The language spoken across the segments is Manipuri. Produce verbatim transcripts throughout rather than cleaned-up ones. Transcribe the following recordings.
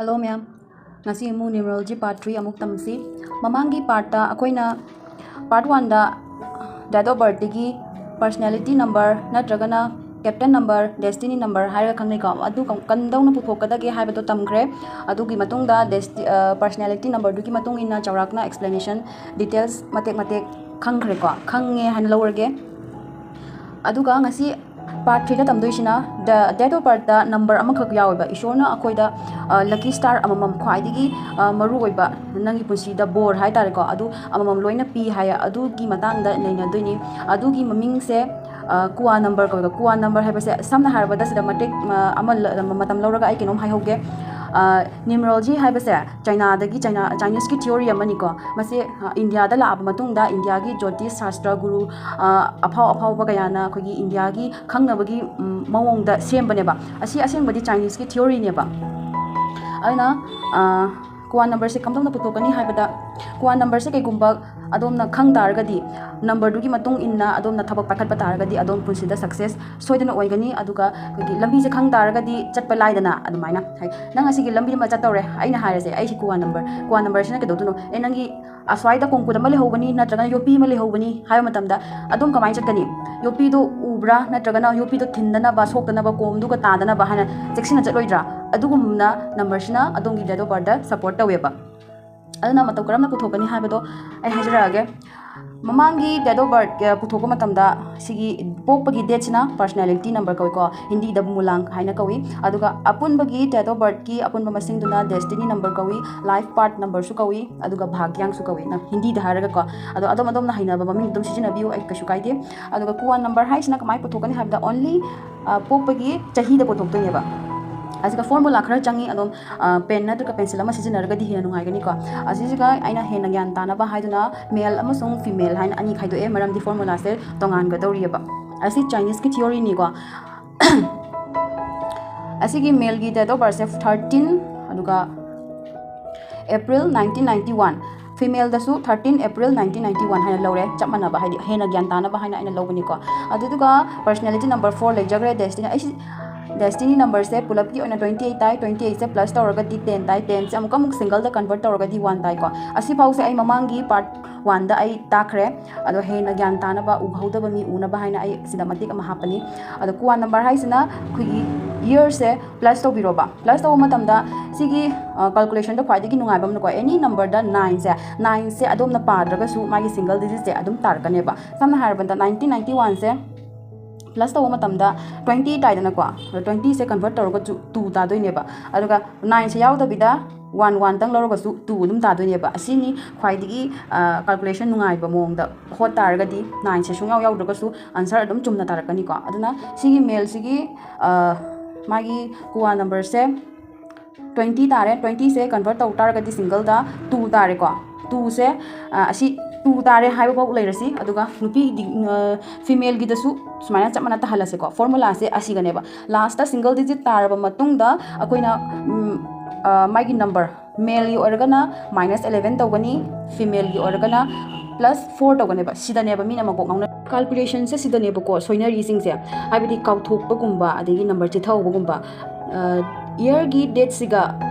Hello ꯃꯌꯥꯝ, ꯉꯁꯤ ꯑꯃꯨꯛ numerology part three ꯑꯃꯨꯛ ꯇꯝꯁꯤ꯫ ꯃꯃꯥꯡꯒꯤ part ꯇ ꯑꯩꯈꯣꯏꯅ part one the date of birth ꯇꯒꯤ personality number ꯅꯠꯇ꯭ꯔꯒꯅ captain number, destiny number ꯍꯥꯏꯔꯒ ꯈꯪꯅꯩꯀꯣ, ꯑꯗꯨ ꯀꯝ-, ꯀꯝꯗꯧꯅ ꯄꯨꯊꯣꯛꯀꯗꯒꯦ ꯍꯥꯏꯕꯗꯣ ꯇꯝꯈ꯭ꯔꯦ꯫ ꯑꯗꯨꯒꯤ ꯃꯇꯨꯡꯗ desti-, ꯑ, personality number ꯗꯨꯒꯤ ꯃꯇꯨꯡ ꯏꯟꯅ ꯆꯥꯎꯔꯥꯛꯅ explanation, details ꯃꯇꯦꯛ ꯃꯇꯦꯛ ꯈꯪꯈ꯭ꯔꯦꯀꯣ, ꯈꯪꯉꯦ ꯍꯥꯏꯅ ꯂꯧꯔꯒꯦ꯫ ꯑꯗꯨꯒ ꯉꯁꯤ part three the ꯇꯝꯗꯣꯏꯁꯤꯅ the date of birth ꯇ number ꯑꯃꯈꯛ ꯌꯥꯎꯋꯦꯕ꯫ ꯏꯁꯣꯔꯅ ꯑꯩꯈꯣꯏꯗ, ꯑ, lucky star ꯑꯃꯃꯝ, ꯈ꯭ꯋꯥꯏꯗꯒꯤ, ꯑ, ꯃꯔꯨꯑꯣꯏꯕ ꯅꯪꯒꯤ ꯄꯨꯟꯁꯤꯗ ꯕꯣꯔ ꯍꯥꯏ ꯇꯥꯔꯦꯀꯣ, ꯑꯗꯨ ꯑꯃꯃꯝ ꯂꯣꯏꯅ ꯄꯤ ꯍꯥꯏꯌꯦ꯫ ꯑꯗꯨꯒꯤ ꯃꯇꯥꯡꯗ ꯅꯩꯅꯗꯣꯏꯅꯤ꯫ ꯑꯗꯨꯒꯤ ꯃꯃꯤꯡꯁꯦ, ꯑ, ꯀꯨꯋꯥ number ꯀꯧꯋꯦꯕ꯫ ꯀꯨꯋꯥ number ꯍꯥꯏꯕꯁꯦ ꯁꯝꯅ ꯍꯥꯏꯔꯕꯗ ꯁꯤꯗ ꯃꯇꯦꯛ, ꯑ, ꯑꯃ ꯂ-, ꯃꯇꯝ ꯂꯧꯔꯒ ꯑꯩ ꯀꯩꯅꯣꯝ ꯍꯥꯏꯍꯧꯒꯦ꯫ ꯑ, numerology ꯍꯥꯏꯕꯁꯦ ꯆꯥꯏꯅꯥꯗꯒꯤ, ꯆꯥꯏꯅꯥ, Chinese ꯀꯤ theory ꯑꯃꯅꯤꯀꯣ꯫ ꯃꯁꯤ, ꯑ, ꯏꯟꯗꯤꯌꯥꯗ ꯂꯥꯛꯑꯕ ꯃꯇꯨꯡꯗ ꯏꯟꯗꯤꯌꯥꯒꯤ ꯖꯣꯇꯤꯁ ꯁꯥꯁꯇ꯭ꯔ ꯒꯨꯔꯨ, ꯑ, ꯑꯐꯥꯎ ꯑꯐꯥꯎꯕ ꯀꯌꯥꯅ ꯑꯩꯈꯣꯏꯒꯤ ꯏꯟꯗꯤꯌꯥꯒꯤ ꯈꯪꯅꯕꯒꯤ, ꯎꯝ, ꯃꯑꯣꯡꯗ ꯁꯦꯝꯕꯅꯦꯕ꯫ ꯑꯁꯤ ꯑꯁꯦꯡꯕꯗꯤ Chinese ꯀꯤ theory ꯅꯦꯕ꯫ ꯑꯗꯨꯅ, ꯑ, ꯀꯨꯋꯥ number ꯁꯦ ꯀꯝꯗꯧꯅ ꯄꯨꯊꯣꯛꯀꯅꯤ ꯍꯥꯏꯕꯗ, ꯀꯨꯋꯥ number ꯁꯦ ꯀꯩꯒꯨꯝꯕ ꯑꯗꯣꯝꯅ ꯈꯪ ꯇꯥꯔꯒꯗꯤ, number ꯗꯨꯒꯤ ꯃꯇꯨꯡ ꯏꯟꯅ ꯑꯗꯣꯝꯅ ꯊꯕꯛ ꯄꯥꯏꯈꯠꯄ ꯇꯥꯔꯒꯗꯤ ꯑꯗꯣꯝ ꯄꯨꯟꯁꯤꯗ success ꯁꯣꯏꯗꯅ ꯑꯣꯏꯒꯅꯤ꯫ ꯑꯗꯨꯒ ꯑꯩꯈꯣꯏꯒꯤ ꯂꯝꯕꯤꯁꯦ ꯈꯪ ꯇꯥꯔꯒꯗꯤ ꯆꯠꯄ ꯂꯥꯏꯗꯅ꯫ ꯑꯗꯨꯃꯥꯏꯅ ꯍꯥꯏ, ꯅꯪ ꯑꯁꯤꯒꯤ ꯂꯝꯕꯤ ꯑꯃ ꯆꯠꯇꯧꯔꯦ, ꯑꯩꯅ ꯍꯥꯏꯔꯁꯦ, ꯑꯩꯁꯤ ꯀꯨꯋꯥ number, ꯀꯨꯋꯥ number ꯁꯤꯅ ꯀꯩꯗꯧꯗꯣꯏꯅꯣ? ꯑꯦ, ꯅꯪꯒꯤ ꯑꯁ꯭ꯋꯥꯏꯗ ꯀꯣꯡꯀꯨꯠ ꯑꯃ ꯂꯩꯍꯧꯕꯅꯤ ꯅꯠꯇ꯭ꯔꯒꯅ ꯌꯣꯠꯄꯤ ꯑꯃ ꯂꯩꯍꯧꯕꯅꯤ ꯍꯥꯏꯕ ꯃꯇꯝꯗ ꯑꯗꯣꯝ ꯀꯃꯥꯏꯅ ꯆꯠꯀꯅꯤ? ꯌꯣꯠꯄꯤꯗꯣ ꯎꯕ꯭ꯔꯥ ꯅꯠꯇ꯭ꯔꯒꯅ ꯌꯣꯠꯄꯤꯗꯣ ꯊꯤꯟꯗꯅꯕ, ꯁꯣꯛꯇꯅꯕ, ꯀꯣꯝꯗꯨꯒ ꯇꯥꯗꯅꯕ ꯍꯥꯏꯅ ꯆꯦꯛꯁꯤꯟꯅ ꯆꯠꯂꯣꯏꯗ꯭ꯔꯥ? ꯑꯗꯨꯒꯨꯝꯅ number ꯁꯤꯅ ꯑꯗꯣꯝꯒꯤ date of birth ꯇ support ꯇꯧꯋꯦꯕ꯫ ꯑꯗꯨꯅ ꯃꯇꯧ ꯀꯔꯝꯅ ꯄꯨꯊꯣꯛꯀꯅꯤ ꯍꯥꯏꯕꯗꯣ ꯑꯩ ꯍꯥꯏꯖꯔꯛꯑꯒꯦ꯫ ꯃꯃꯥꯡꯒꯤ date of birth, ꯑ, ꯄꯨꯊꯣꯛꯄ ꯃꯇꯝꯗ ꯁꯤꯒꯤ ꯄꯣꯛꯄꯒꯤ date ꯁꯤꯅ personality number ꯀꯧꯏꯀꯣ, ꯍꯤꯟꯗꯤꯗ ꯃꯨꯂꯥꯡ ꯍꯥꯏꯅ ꯀꯧꯏ꯫ ꯑꯗꯨꯒ ꯑꯄꯨꯟꯕꯒꯤ date of birth ꯀꯤ ꯑꯄꯨꯟꯕ ꯃꯁꯤꯡꯗꯨꯅ destiny number ꯀꯧꯏ, life path number ꯁꯨ ꯀꯧꯏ, ꯑꯗꯨꯒ ꯚꯥꯒ꯭ꯌꯥꯡꯁꯨ ꯀꯧꯏ, ꯅ ꯍꯤꯟꯗꯤꯗ ꯍꯥꯏꯔꯒꯀꯣ꯫ ꯑꯗꯣ ꯑꯗꯣꯝ ꯑꯗꯣꯝꯅ ꯍꯩꯅꯕ ꯃꯃꯤꯡ ꯑꯗꯨꯝ ꯁꯤꯖꯤꯟꯅꯕꯤꯌꯨ, ꯑꯩ ꯀꯩꯁꯨ ꯀꯥꯏꯗꯦ꯫ ꯑꯗꯨꯒ ꯀꯨꯋꯥ number ꯍꯥꯏꯁꯤꯅ ꯀꯃꯥꯏꯅ ꯄꯨꯊꯣꯛꯀꯅꯤ ꯍꯥꯏꯕꯗ only, ꯑ, ꯄꯣꯛꯄꯒꯤ ꯆꯍꯤꯗ ꯄꯨꯊꯣꯛꯇꯣꯏꯅꯦꯕ꯫ ꯑꯁꯤꯒ formula ꯈꯔ ꯆꯪꯉꯤ ꯑꯗꯨꯝ, ꯑ, pen ꯅꯠꯇ꯭ꯔꯒ pencil ꯑꯃ ꯁꯤꯖꯤꯟꯅꯔꯒꯗꯤ ꯍꯦꯟꯅ ꯅꯨꯡꯉꯥꯏꯒꯅꯤꯀꯣ꯫ ꯑꯁꯤꯁꯤꯒ ꯑꯩꯅ ꯍꯦꯟꯅ ꯒ꯭ꯌꯥꯟ ꯇꯥꯅꯕ ꯍꯥꯏꯗꯨꯅ male ꯑꯃꯁꯨꯡ female ꯍꯥꯏꯅ ꯑꯅꯤ ꯈꯥꯏꯗꯣꯛꯑꯦ, ꯃꯔꯝꯗꯤ formula ꯁꯦ ꯇꯣꯉꯥꯟꯒꯗꯧꯔꯤꯑꯕ꯫ ꯑꯁꯤ Chinese ꯀꯤ theory ꯅꯤꯀꯣ꯫ ꯑꯁꯤꯒꯤ male ꯒꯤ date of birth say thirteen, ꯑꯗꯨꯒ April nineteen ninety one, female ꯗꯁꯨ thirteen April nineteen ninety one ꯍꯥꯏꯅ ꯂꯧꯔꯦ, ꯆꯞ ꯃꯥꯟꯅꯕ, ꯍꯥꯏꯗꯤ ꯍꯦꯟꯅ ꯒ꯭ꯌꯥꯟ ꯇꯥꯅꯕ ꯍꯥꯏꯅ ꯑꯩꯅ ꯂꯧꯕꯅꯤꯀꯣ꯫ ꯑꯗꯨꯗꯨꯒ personality number four ꯂꯩꯖꯈ꯭ꯔꯦ, destiny꯫ ꯑꯩꯁꯤ Destiny numberꯁꯦ ꯄꯨꯂꯞꯀꯤ ꯑꯣꯏꯅ twenty eight ꯇꯥꯏ, twenty eightꯁꯦ plus ꯇꯧꯔꯒꯗꯤ ten ꯇꯥꯏ, tenꯁꯦ ꯑꯃꯨꯛꯀ ꯑꯃꯨꯛ singleꯗ convert ꯇꯧꯔꯒꯗꯤ one ꯇꯥꯏꯀꯣ꯫ ꯑꯁꯤꯐꯥꯎꯁꯦ ꯑꯩ ꯃꯃꯥꯡꯒꯤ part oneꯗ ꯑꯩ ꯇꯥꯛꯈ꯭ꯔꯦ꯫ ꯑꯗꯣ ꯍꯦꯟꯅ ꯒ꯭ꯌꯥꯟ ꯇꯥꯅꯕ, ꯎꯍꯧꯗꯕ ꯃꯤ ꯎꯅꯕ ꯍꯥꯏꯅ ꯑꯩ ꯁꯤꯗ ꯃꯇꯦꯛ ꯑꯃ ꯍꯥꯞꯄꯅꯤ꯫ ꯑꯗꯣ ꯀꯨꯋꯥ number ꯍꯥꯏꯁꯤꯅ ꯑꯩꯈꯣꯏꯒꯤ yearꯁꯦ plus ꯇꯧꯕꯤꯔꯣꯕ꯫ Plus ꯇꯧꯕ ꯃꯇꯝꯗ ꯁꯤꯒꯤ calculationꯗ ꯈ꯭ꯋꯥꯏꯗꯒꯤ ꯅꯨꯡꯉꯥꯏꯕ ꯑꯃꯅꯀꯣ, any numberꯗ nineꯁꯦ, nineꯁꯦ ꯑꯗꯣꯝꯅ ꯄꯥꯗ꯭ꯔꯒꯁꯨ ꯃꯥꯒꯤ single digitꯁꯦ ꯑꯗꯨꯝ ꯇꯥꯔꯛꯀꯅꯦꯕ꯫ ꯁꯝꯅ ꯍꯥꯏꯔꯕꯗ nineteen ninety oneꯁꯦ plus ꯇꯧꯕ ꯃꯇꯝꯗ twenty ꯇꯥꯏꯗꯅꯀꯣ꯫ ꯑꯗꯣ twentyꯁꯦ convert ꯇꯧꯔꯒꯁꯨ two ꯇꯥꯗꯣꯏꯅꯦꯕ꯫ ꯑꯗꯨꯒ nineꯁꯦ ꯌꯥꯎꯗꯕꯤꯗ one oneꯇꯪ ꯂꯧꯔꯒꯁꯨ two ꯑꯗꯨꯝ ꯇꯥꯗꯣꯏꯅꯦꯕ꯫ ꯑꯁꯤꯅꯤ ꯈ꯭ꯋꯥꯏꯗꯒꯤ calculation ꯅꯨꯡꯉꯥꯏꯕ ꯃꯑꯣꯡꯗ ꯍꯣꯠ ꯇꯥꯔꯒꯗꯤ nineꯁꯦ ꯁꯨꯡꯌꯥꯎ ꯌꯥꯎꯗ꯭ꯔꯒꯁꯨ answer ꯑꯗꯨꯝ ꯆꯨꯝꯅ ꯇꯥꯔꯛꯀꯅꯤꯀꯣ꯫ ꯑꯗꯨꯅ ꯁꯤꯒꯤ maleꯁꯤꯒꯤ ꯃꯥꯒꯤ ꯀꯨꯋꯥ numberꯁꯦ twenty ꯇꯥꯔꯦ꯫ Twentyꯁꯦ convert ꯇꯧ ꯇꯥꯔꯒꯗꯤ singleꯗ two ꯇꯥꯔꯦꯀꯣ꯫ Twoꯁꯦ ꯑꯁꯤ two ꯇꯥꯔꯦ ꯍꯥꯏꯕꯐꯥꯎ ꯂꯩꯔꯁꯤ꯫ ꯑꯗꯨꯒ ꯅꯨꯄꯤꯒꯤ femaleꯒꯤꯗꯁꯨ ꯁꯨꯃꯥꯏꯅ ꯆꯞ ꯃꯥꯟꯅ ꯇꯥꯍꯜꯂꯁꯦꯀꯣ꯫ Formulaꯁꯦ ꯑꯁꯤꯒꯅꯦꯕ꯫ Lastꯇ single digit ꯇꯥꯔꯕ ꯃꯇꯨꯡꯗ ꯑꯩꯈꯣꯏꯅ ꯃꯥꯒꯤ number, maleꯒꯤ ꯑꯣꯏꯔꯒꯅ minus eleven ꯇꯧꯒꯅꯤ, femaleꯒꯤ ꯑꯣꯏꯔꯒꯅ plus four ꯇꯧꯒꯅꯦꯕ꯫ ꯁꯤꯗꯅꯦꯕ ꯃꯤꯅ ꯃꯀꯣꯛ ꯉꯥꯎꯅ calculationꯁꯦ ꯁꯤꯗꯅꯦꯕꯀꯣ ꯁꯣꯏꯅꯔꯤꯁꯤꯡꯁꯦ꯫ ꯍꯥꯏꯕꯗꯤ ꯀꯥꯎꯊꯣꯛꯄꯒꯨꯝꯕ, ꯑꯗꯒꯤ number ꯆꯤꯊꯍꯧꯕꯒꯨꯝꯕ꯫ Yearꯒꯤ dateꯁꯤꯒ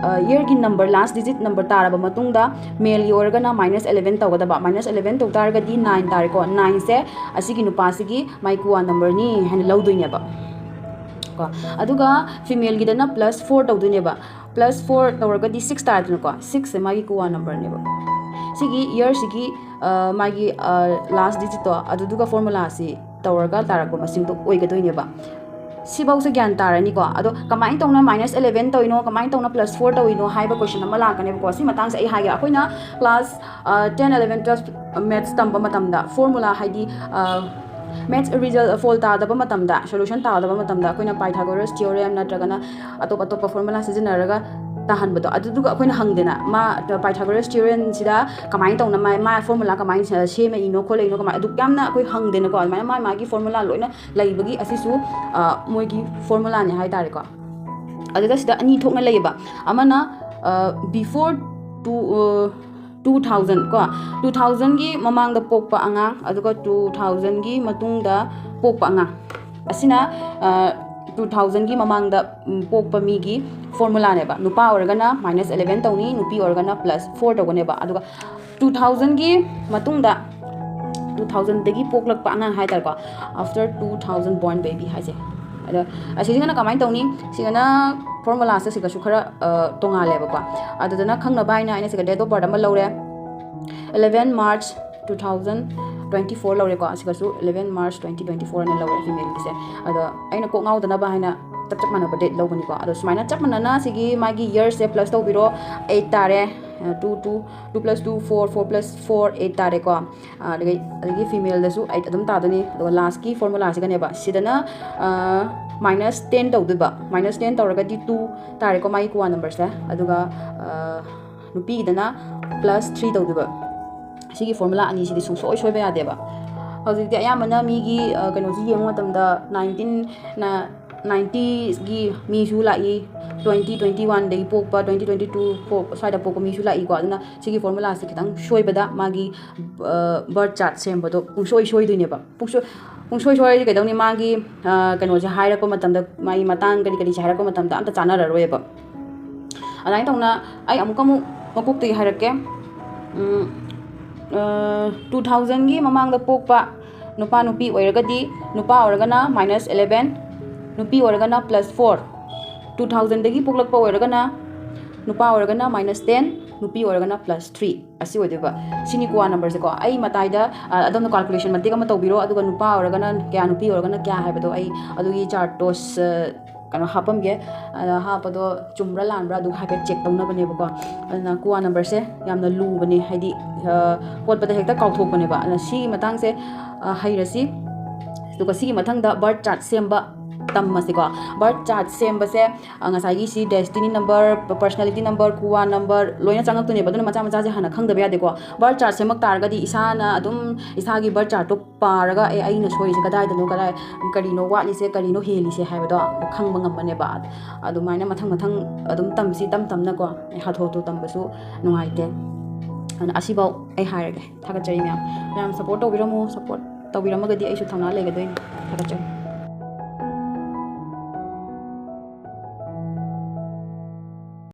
yearꯒꯤ number, last digit number ꯇꯥꯔꯕ ꯃꯇꯨꯡꯗ maleꯒꯤ ꯑꯣꯏꯔꯒꯅ minus eleven ꯇꯧꯒꯗꯕ꯫ Minus eleven ꯇꯧ ꯇꯥꯔꯒꯗꯤ nine ꯇꯥꯔꯦꯀꯣ꯫ Nineꯁꯦ ꯑꯁꯤꯒꯤ ꯅꯨꯄꯥꯁꯤꯒꯤ ꯃꯥꯏ ꯀꯨꯋꯥ numberꯅꯤ ꯍꯥꯏꯅ ꯂꯧꯗꯣꯏꯅꯦꯕ ꯀꯣ꯫ ꯑꯗꯨꯒ femaleꯒꯤꯗꯅ plus four ꯇꯧꯗꯣꯏꯅꯦꯕ꯫ Plus four ꯇꯧꯔꯒꯗꯤ six ꯇꯥꯔꯦꯗꯅꯀꯣ꯫ Sixꯁꯦ ꯃꯥꯒꯤ ꯀꯨꯋꯥ numberꯅꯦꯕ꯫ ꯁꯤꯒꯤ yearꯁꯤꯒꯤ ꯃꯥꯒꯤ last digitꯇꯣ ꯑꯗꯨꯗꯨꯒ formulaꯁꯤ ꯇꯧꯔꯒ ꯇꯥꯔꯛꯄ ꯃꯁꯤꯡꯗꯣ ꯑꯣꯏꯒꯗꯣꯏꯅꯦꯕ꯫ ꯁꯤꯐꯧꯁꯦ ꯒ꯭ꯌꯥꯟ ꯇꯥꯔꯅꯤꯀꯣ꯫ ꯑꯗꯣ ꯀꯃꯥꯏꯅ ꯇꯧꯅ minus eleven ꯇꯧꯔꯤꯅꯣ, ꯀꯃꯥꯏꯅ ꯇꯧꯅ plus four ꯇꯧꯔꯤꯅꯣ ꯍꯥꯏꯕ question ꯑꯃ ꯂꯥꯛꯀꯅꯦꯕꯀꯣ꯫ ꯁꯤ ꯃꯇꯥꯡꯁꯦ ꯑꯩ ꯍꯥꯏꯒꯦ꯫ ꯑꯩꯈꯣꯏꯅ class ten, eleven, twelve maths ꯇꯝꯕ ꯃꯇꯝꯗ formula, ꯍꯥꯏꯗꯤ maths result ꯐꯣꯜ ꯇꯥꯗꯕ ꯃꯇꯝꯗ, solution ꯇꯥꯗꯕ ꯃꯇꯝꯗ ꯑꯩꯈꯣꯏꯅ Pythagoras theorem ꯅꯠꯇ꯭ꯔꯒꯅ ꯑꯇꯣꯞ ꯑꯇꯣꯞꯄ formula ꯁꯤꯖꯤꯟꯅꯔꯒ ꯇꯥꯍꯟꯕꯗꯣ, ꯑꯗꯨꯗꯨꯒ ꯑꯩꯈꯣꯏꯅ ꯍꯪꯗꯦꯅ, ꯃꯥ Pythagoras theoremꯁꯤꯗ ꯀꯃꯥꯏꯅ ꯇꯧꯅ ꯃꯥ, ꯃꯥ formula ꯀꯃꯥꯏꯅ ꯁꯦꯝꯃꯛꯏꯅꯣ ꯈꯣꯠꯂꯛꯏꯅꯣ, ꯀꯃꯥꯏꯅ, ꯑꯗꯨ ꯌꯥꯝꯅ ꯑꯩꯈꯣꯏ ꯍꯪꯗꯦꯅꯀꯣ꯫ ꯑꯗꯨꯃꯥꯏꯅ ꯃꯥ ꯃꯥꯒꯤ formula ꯂꯣꯏꯅ ꯂꯩꯕꯒꯤ ꯑꯁꯤꯁꯨ ꯃꯣꯏꯒꯤ formulaꯅꯦ ꯍꯥꯏꯇꯥꯔꯦꯀꯣ꯫ ꯑꯗꯨꯗ ꯁꯤꯗ ꯑꯅꯤ ꯊꯣꯛꯅ ꯂꯩꯌꯦꯕ꯫ ꯑꯃꯅ before two two thousand ꯀꯣ, two thousandꯒꯤ ꯃꯃꯥꯡꯗ ꯄꯣꯛꯄ ꯑꯉꯥꯡ, ꯑꯗꯨꯒ two thousandꯒꯤ ꯃꯇꯨꯡꯗ ꯄꯣꯛꯄ ꯑꯉꯥꯡ꯫ ꯑꯁꯤꯅ ꯇꯨ ꯊꯥꯎꯖꯟꯒꯤ ꯃꯃꯥꯡꯗ ꯎꯝ, ꯄꯣꯛꯄ ꯃꯤꯒꯤ ꯐꯣꯔꯃꯨꯂꯥꯅꯦꯕ꯫ ꯅꯨꯄꯥ ꯑꯣꯏꯔꯒꯅ ꯃꯥꯏꯅꯁ ꯑꯦꯂꯦꯚꯦꯟ ꯇꯧꯅꯤ, ꯅꯨꯄꯤ ꯑꯣꯏꯔꯒꯅ ꯄ꯭ꯂꯁ ꯐꯣꯔ ꯇꯧꯒꯅꯦꯕ꯫ ꯑꯗꯨꯒ ꯇꯨ ꯊꯥꯎꯖꯟꯒꯤ ꯃꯇꯨꯡꯗ, ꯇꯨ ꯊꯥꯎꯖꯟꯗꯒꯤ ꯄꯣꯛꯂꯛꯄ ꯑꯉꯥꯡ ꯍꯥꯏ ꯇꯥꯔꯦꯀꯣ, after two thousand born baby ꯍꯥꯏꯁꯦ꯫ ꯑꯗꯣ ꯑꯁꯤꯁꯤꯒꯅ ꯀꯃꯥꯏꯅ ꯇꯧꯅꯤ? ꯁꯤꯒꯅ ꯐꯣꯔꯃꯨꯂꯥꯁꯦ ꯁꯤꯒꯁꯨ ꯈꯔ ꯑ, ꯇꯣꯡꯉꯥꯜꯂꯦꯕꯀꯣ꯫ ꯑꯗꯨꯗꯅ ꯈꯪꯅꯕ ꯍꯥꯏꯅ ꯑꯩꯅ ꯁꯤꯒ date of birth ꯑꯃ ꯂꯧꯔꯦ, eleven March two thousand twenty four ꯂꯧꯔꯦꯀꯣ꯫ ꯑꯁꯤꯒꯁꯨ eleven March twenty twenty four ꯑꯅ ꯂꯧꯔꯦ ꯐꯤꯃꯦꯜꯒꯤꯁꯦ꯫ ꯑꯗꯣ ꯑꯩꯅ ꯀꯣꯛ ꯉꯥꯎꯗꯅꯕ ꯍꯥꯏꯅ ꯆꯞ ꯆꯞ ꯃꯥꯟꯅꯕ date ꯂꯧꯕꯅꯤꯀꯣ꯫ ꯑꯗꯣ ꯁꯨꯃꯥꯏꯅ ꯆꯞ ꯃꯥꯟꯅꯅ ꯁꯤꯒꯤ ꯃꯥꯒꯤ yearꯁꯦ plus ꯇꯧꯕꯤꯔꯣ, eight ꯇꯥꯔꯦ꯫ Two two, two plus two four, four plus four eight ꯇꯥꯔꯦꯀꯣ꯫ ꯑꯗꯒꯤ ꯑꯗꯒꯤ ꯐꯤꯃꯦꯜꯗꯁꯨ eight ꯑꯗꯨꯝ ꯇꯥꯗꯣꯏꯅꯤ꯫ ꯑꯗꯨꯒ ꯂꯥꯁꯀꯤ ꯐꯣꯔꯃꯨꯂꯥꯁꯤꯒꯅꯦꯕ, ꯁꯤꯗꯅ ꯃꯥꯏꯅꯁ ꯇꯦꯟ ꯇꯧꯗꯣꯏꯕ꯫ ꯃꯥꯏꯅꯁ ꯇꯦꯟ ꯇꯧꯔꯒꯗꯤ ꯇꯨ ꯇꯥꯔꯦꯀꯣ, ꯃꯥꯒꯤ ꯀꯨꯋꯥ ꯅꯝꯕꯔꯁꯦ꯫ ꯑꯗꯨꯒ ꯑ, ꯅꯨꯄꯤꯒꯤꯗꯅ ꯄ꯭ꯂꯁ ꯊ꯭ꯔꯤ ꯇꯧꯗꯣꯏꯕ꯫ ꯁꯤꯒꯤ ꯐꯣꯔꯃꯨꯂꯥ ꯑꯅꯤꯁꯤꯗꯤ ꯁꯨꯡꯁꯣꯏ ꯁꯣꯏꯕ ꯌꯥꯗꯦꯕ꯫ ꯍꯧꯖꯤꯛꯇꯤ ꯑꯌꯥꯝꯕꯅ ꯃꯤꯒꯤ ꯑ, ꯀꯩꯅꯣꯁꯤ ꯌꯦꯡꯕ ꯃꯇꯝꯗ, ꯅꯥꯏꯟꯇꯤꯟ ꯅꯥꯏꯟꯇꯤꯒꯤ ꯃꯤꯁꯨ ꯂꯥꯛꯏ, twenty twenty oneꯗꯒꯤ ꯄꯣꯛꯄ, twenty twenty two ꯄꯣꯛ ꯁ꯭ꯋꯥꯏꯗ ꯄꯣꯛꯄ ꯃꯤꯁꯨ ꯂꯥꯛꯏꯀꯣ꯫ ꯑꯗꯨꯅ ꯁꯤꯒꯤ ꯐꯣꯔꯃꯨꯂꯥꯁꯦ ꯈꯤꯇꯪ ꯁꯣꯏꯕꯗ ꯃꯥꯒꯤ ꯕꯥꯔꯠ ꯆꯥꯔꯠ ꯁꯦꯝꯕꯗꯣ ꯄꯨꯡꯁꯣꯏ ꯁꯣꯏꯗꯣꯏꯅꯦꯕ꯫ ꯄꯨꯡꯁꯣꯏ ꯄꯨꯡꯁꯣꯏ ꯁꯣꯏꯔꯗꯤ ꯀꯩꯗꯧꯅꯤ? ꯃꯥꯒꯤ ꯑ, ꯀꯩꯅꯣꯁꯦ ꯍꯥꯏꯔꯛꯄ ꯃꯇꯝꯗ, ꯃꯥꯒꯤ ꯃꯇꯥꯡ ꯀꯔꯤ ꯀꯔꯤꯁꯦ ꯍꯥꯏꯔꯛꯄ ꯃꯇꯝꯗ ꯑꯝꯇ ꯆꯥꯟꯅꯔꯔꯣꯏꯕ꯫ ꯑꯗꯨꯃꯥꯏꯅ ꯇꯧꯅ ꯑꯩ ꯑꯃꯨꯛꯀ ꯑꯃꯨꯛ ꯃꯀꯣꯛꯇꯒꯤ ꯍꯥꯏꯔꯛꯀꯦ꯫ ꯎꯝ, ꯑ, ꯇꯨ ꯊꯥꯎꯖꯟꯒꯤ ꯃꯃꯥꯡꯗ ꯄꯣꯛꯄ ꯅꯨꯄꯥ ꯅꯨꯄꯤ ꯑꯣꯏꯔꯒꯗꯤ, ꯅꯨꯄꯥ ꯑꯣꯏꯔꯒꯅ ꯃꯥꯏꯅꯁ ꯑꯦꯂꯦꯚꯦꯟ, ꯅꯨꯄꯤ ꯑꯣꯏꯔꯒꯅ ꯄ꯭ꯂꯁ ꯐꯣꯔ꯫ ꯇꯨ ꯊꯥꯎꯖꯟꯗꯒꯤ ꯄꯣꯛꯂꯛꯄ ꯑꯣꯏꯔꯒꯅ, ꯅꯨꯄꯥ ꯑꯣꯏꯔꯒꯅ ꯃꯥꯏꯅꯁ ꯇꯦꯟ, ꯅꯨꯄꯤ ꯑꯣꯏꯔꯒꯅ ꯄ꯭ꯂꯁ ꯊ꯭ꯔꯤ꯫ ꯑꯁꯤ ꯑꯣꯏꯗꯣꯏꯕ꯫ ꯁꯤꯅꯤ ꯀꯨꯋꯥ ꯅꯝꯕꯔꯁꯦꯀꯣ꯫ ꯑꯩ ꯃꯇꯥꯏꯗ, ꯑ, ꯑꯗꯣꯝꯅ ꯀꯥꯜꯀꯨꯂꯦꯁꯟ ꯃꯇꯦꯛ ꯑꯃ ꯇꯧꯕꯤꯔꯣ, ꯑꯗꯨꯒ ꯅꯨꯄꯥ ꯑꯣꯏꯔꯒꯅ ꯀꯌꯥ, ꯅꯨꯄꯤ ꯑꯣꯏꯔꯒꯅ ꯀꯌꯥ ꯍꯥꯏꯕꯗꯣ ꯑꯩ ꯑꯗꯨꯒꯤ ꯆꯥꯔꯠꯇꯣ, ꯑ, ꯀꯩꯅꯣ ꯍꯥꯞꯄꯝꯒꯦ꯫ ꯑꯗ ꯍꯥꯞꯄꯗꯣ ꯆꯨꯝꯕ꯭ꯔꯥ ꯂꯥꯟꯕ꯭ꯔꯥ ꯑꯗꯨ ꯍꯥꯏꯐꯦꯠ ꯆꯦꯛ ꯇꯧꯅꯕꯅꯦꯕꯀꯣ꯫ ꯑꯗꯨꯅ ꯀꯨꯋꯥ ꯅꯝꯕꯔꯁꯦ ꯌꯥꯝꯅ ꯂꯨꯕꯅꯦ, ꯍꯥꯏꯗꯤ, ꯑ, ꯍꯣꯠꯄꯗ ꯍꯦꯛꯇ ꯀꯥꯎꯊꯣꯛꯄꯅꯦꯕ꯫ ꯑꯗꯨꯅ ꯁꯤꯒꯤ ꯃꯇꯥꯡꯁꯦ, ꯑ, ꯍꯩꯔꯁꯤ꯫ ꯑꯗꯨꯒ ꯁꯤꯒꯤ ꯃꯊꯪꯗ ꯕꯥꯔꯠ ꯆꯥꯔꯠ ꯁꯦꯝꯕ ꯇꯝꯃꯁꯤꯀꯣ꯫ ꯕꯥꯔꯠ ꯆꯥꯔꯠ ꯁꯦꯝꯕꯁꯦ, ꯑ, ꯉꯁꯥꯏꯒꯤ ꯁꯤ destiny number, personality number, ꯀꯨꯋꯥ ꯅꯝꯕꯔ ꯂꯣꯏꯅ ꯆꯪꯉꯛꯇꯣꯏꯅꯦꯕ꯫ ꯑꯗꯨꯅ ꯃꯆꯥ ꯃꯆꯥꯁꯦ ꯍꯥꯟꯅ ꯈꯪꯗꯕ ꯌꯥꯗꯦꯀꯣ꯫ ꯕꯥꯔꯠ ꯆꯥꯔꯠ ꯁꯦꯝꯃꯛ ꯇꯥꯔꯒꯗꯤ ꯏꯁꯥꯅ ꯑꯗꯨꯝ ꯏꯁꯥꯒꯤ ꯕꯥꯔꯠ ꯆꯥꯔꯠꯇꯣ ꯄꯥꯔꯒ, "ꯑꯦ, ꯑꯩꯅ ꯁꯣꯏꯔꯤꯁꯦ ꯀꯗꯥꯏꯗꯅꯣ, ꯀꯗꯥꯏ, ꯀꯔꯤꯅꯣ ꯋꯥꯠꯂꯤꯁꯦ, ꯀꯔꯤꯅꯣ ꯍꯦꯜꯂꯤꯁꯦ?" ꯍꯥꯏꯕꯗꯣ ꯈꯪꯕ ꯉꯝꯃꯅꯦꯕ꯫ ꯑꯗꯨꯃꯥꯏꯅ ꯃꯊꯪ ꯃꯊꯪ ꯑꯗꯨꯝ ꯇꯝꯁꯤ, ꯇꯝ ꯇꯝꯅꯀꯣ꯫ ꯑꯦ, ꯍꯥꯊꯨ ꯍꯥꯊꯨ ꯇꯝꯕꯁꯨ ꯅꯨꯡꯉꯥꯏꯇꯦ꯫ ꯑꯗꯨꯅ ꯑꯁꯤꯐꯥꯎ ꯑꯩ ꯍꯥꯏꯔꯒꯦ꯫ ꯊꯥꯒꯠꯆꯔꯤ ꯃꯌꯥꯝ꯫ ꯃꯌꯥꯝ ꯁꯞꯄꯣꯔꯠ ꯇꯧꯕꯤꯔꯝꯃꯨ꯫ ꯁꯞꯄꯣꯔꯠ ꯇꯧꯕꯤꯔꯝꯃꯒꯗꯤ ꯑꯩꯁꯨ ꯊꯧꯅꯥ ꯂꯩꯒꯗꯣꯏꯅꯤ꯫ ꯊꯥꯒꯠꯆꯔꯤ꯫